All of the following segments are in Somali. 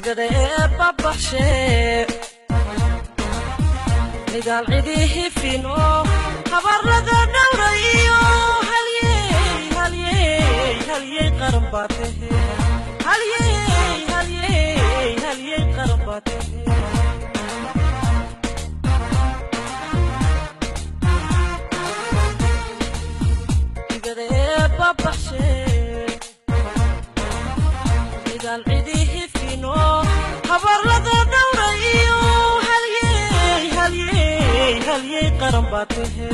Hibada ee babaxshee nidaal cidii hifino habar laga dhowrayo, halyey halyey halyey qaran baa tahe, halyey halyey halyey qaran baa tahe. Hibada ee babaxshee nidaal cidii hifino habar laga dhowrayo, halyey halyey halyey qaran baa tahe,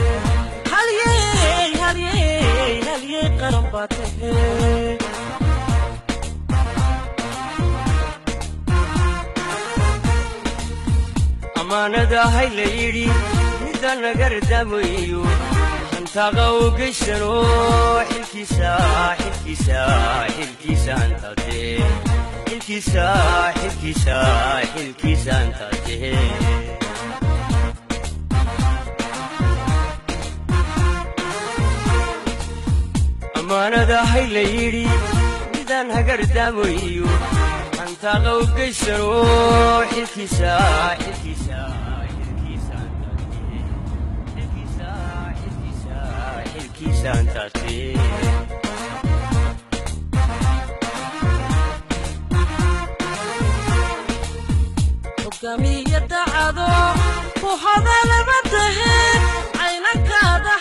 halyey halyey halyey qaran baa tahe. Ammaanadahay la yidhi midaan nagardaamayo hantaaqa u geysano, xilkiisa xilkiisa xilkiisa hantaatee, xilkiisa xilkiisa xilkiisa hantaatee. Ammaanadahay la yidhi midaan hagardaamayo hantaaqa u geysano, xilkiisa xilkiisa xilkiisa hantaatee, xilkiisa xilkiisa xilkiisa hantaatee. Hogaamiya dacado ku hadalaba.